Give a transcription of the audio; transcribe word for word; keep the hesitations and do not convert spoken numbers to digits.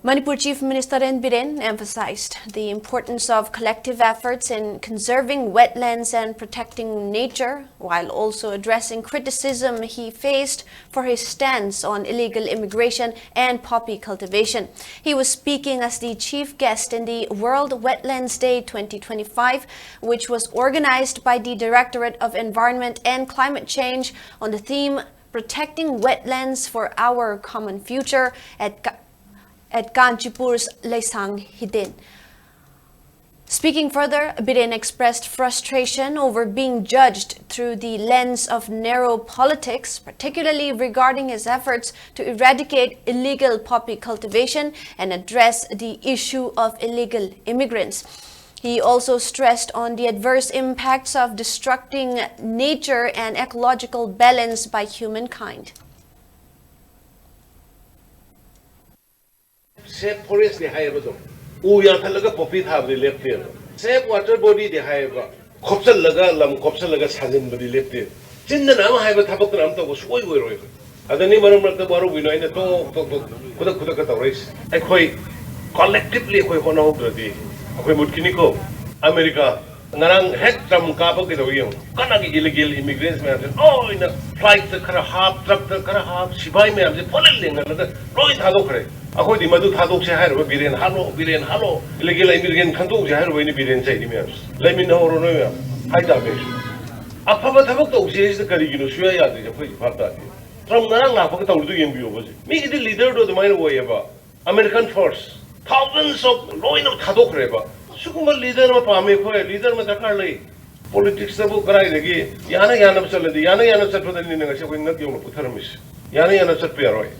Manipur Chief Minister N Biren emphasized the importance of collective efforts in conserving wetlands and protecting nature, while also addressing criticism he faced for his stance on illegal immigration and poppy cultivation. He was speaking as the chief guest in the World Wetlands Day twenty twenty-five, which was organized by the Directorate of Environment and Climate Change on the theme Protecting Wetlands for Our Common Future at Ka- at Kanchipur's Leisang Hidin. Speaking further, Biren expressed frustration over being judged through the lens of narrow politics, particularly regarding his efforts to eradicate illegal poppy cultivation and address the issue of illegal immigrants. He also stressed on the adverse impacts of destructing nature and ecological balance by humankind. Save forest ꯅꯤ ꯍꯥꯏꯌꯦꯕ ꯑꯗꯨꯝ꯫ ꯎ ꯌꯥꯟꯊꯠꯂꯒ poppy ꯊꯥꯕꯗꯤ ꯂꯦꯞꯇꯦꯕ꯫ Save water body ꯗꯤ ꯍꯥꯏꯌꯦꯕ꯫ ꯈꯣꯞꯆꯜꯂꯒ, ꯂꯝ ꯈꯣꯞꯆꯜꯂꯒ ꯁꯥꯖꯤꯟꯕꯗꯤ ꯂꯦꯞꯇꯦ꯫ ꯆꯤꯟꯗꯅ ꯑꯃ ꯍꯥꯏꯕ, ꯊꯕꯛꯇꯅ ꯑꯃ ꯇꯧꯕ ꯁꯨꯡꯑꯣꯏ ꯑꯣꯏꯔꯣꯏ꯫ ꯑꯗꯅꯤ ꯃꯔꯛ ꯃꯔꯛꯇ ꯋꯥꯔꯧꯕꯤꯅꯣ ꯑꯩꯅ ꯇꯣꯛ ꯇꯣꯛ ꯇꯣꯛ ꯈꯨꯗꯛ ꯈꯨꯗꯛꯀ ꯇꯧꯔꯛꯏꯁꯦ꯫ ꯑꯩꯈꯣꯏ collectively ꯑꯩꯈꯣꯏ ꯍꯣꯠꯅꯍꯧꯗ꯭ꯔꯗꯤ ꯑꯩꯈꯣꯏ ꯃꯨꯠꯈꯤꯅꯤꯀꯣ꯫ ꯑꯃꯦꯔꯤꯀꯥ ꯉꯔꯥꯡ ꯍꯦꯛ Trump ꯀꯥꯕ ꯀꯩꯗꯧꯋꯤ ꯌꯦꯡꯉꯨ꯫ ꯀꯅꯥꯒꯤ illegal immigrants ꯃꯌꯥꯝꯁꯦ ꯂꯣꯏꯅ flight ꯇ ꯈꯔ ꯍꯥꯞ, truck ꯇ ꯈꯔ ꯍꯥꯞ, ꯁꯤꯐꯥꯏ ꯃꯌꯥꯝꯁꯦ ꯄꯣꯠꯂꯦꯟ ꯂꯦꯡꯍꯜꯂꯒ ꯂꯣꯏ ꯊꯥꯗꯣꯛꯈ꯭ꯔꯦ꯫ ꯑꯩꯈꯣꯏꯗꯤ ꯃꯗꯨ ꯊꯥꯗꯣꯛꯁꯦ ꯍꯥꯏꯔꯨꯕ ꯕꯤꯔꯦꯟ ꯍꯥꯠꯂꯣ, ꯕꯤꯔꯦꯟ ꯍꯥꯠꯂꯣ, illegal immigrant ꯈꯟꯗꯣꯛꯁꯦ ꯍꯥꯏꯔꯨꯕ ꯑꯩꯅ ꯕꯤꯔꯦꯟ ꯆꯩꯔꯤ ꯃꯌꯥꯝꯁꯦ꯫ ꯂꯩꯃꯤꯟꯅꯍꯧꯔꯣ ꯅꯣꯏ ꯃꯌꯥꯝ ꯍꯥꯏ ꯇꯥꯕꯅꯦ ꯑꯩꯁꯨ꯫ ꯑꯐꯕ ꯊꯕꯛ ꯇꯧꯁꯦ ꯍꯥꯏꯁꯤꯗ ꯀꯔꯤꯒꯤꯅꯣ ꯁꯨꯡꯌꯥ ꯌꯥꯗ꯭ꯔꯤꯁꯦ ꯑꯩꯈꯣꯏꯁꯦ ꯚꯥꯞ ꯇꯥꯗꯦ꯫ Trump ꯉꯔꯥꯡ ꯂꯥꯛꯄꯒ ꯇꯧꯔꯤꯗꯣ ꯌꯦꯡꯕꯤꯌꯣꯕ ꯍꯧꯖꯤꯛ꯫ ꯃꯤꯒꯤꯗꯤ leader ꯗꯣ ꯑꯗꯨꯃꯥꯏꯅ ꯑꯣꯏꯌꯦꯕ꯫ American first, thousands of ꯂꯣꯏꯅ ꯊꯥꯗꯣꯛꯈ꯭ꯔꯦꯕ꯫ ꯁꯤꯒꯨꯝꯕ leader ꯑꯃ ꯄꯥꯝꯃꯦ ꯑꯩꯈꯣꯏ, leader ꯑꯃ ꯗꯔꯀꯥꯔ ꯂꯩ꯫ Politics ꯇꯕꯨ ꯀꯗꯥꯏꯗꯒꯤ ꯌꯥꯅ ꯌꯥꯅꯕ ꯆꯠꯂꯗꯤ, ꯌꯥꯅ ꯌꯥꯅꯕ ꯆꯠꯄꯗꯅꯤꯅ ꯉꯁꯤ ꯑꯩꯈꯣꯏ ꯉꯛ ꯌꯧꯅ ꯄꯨꯊꯔꯝꯃꯤꯁꯦ꯫ ꯌꯥꯅ ꯌꯥꯅꯕ ꯆꯠꯄ ꯌꯥꯔꯣꯏ꯫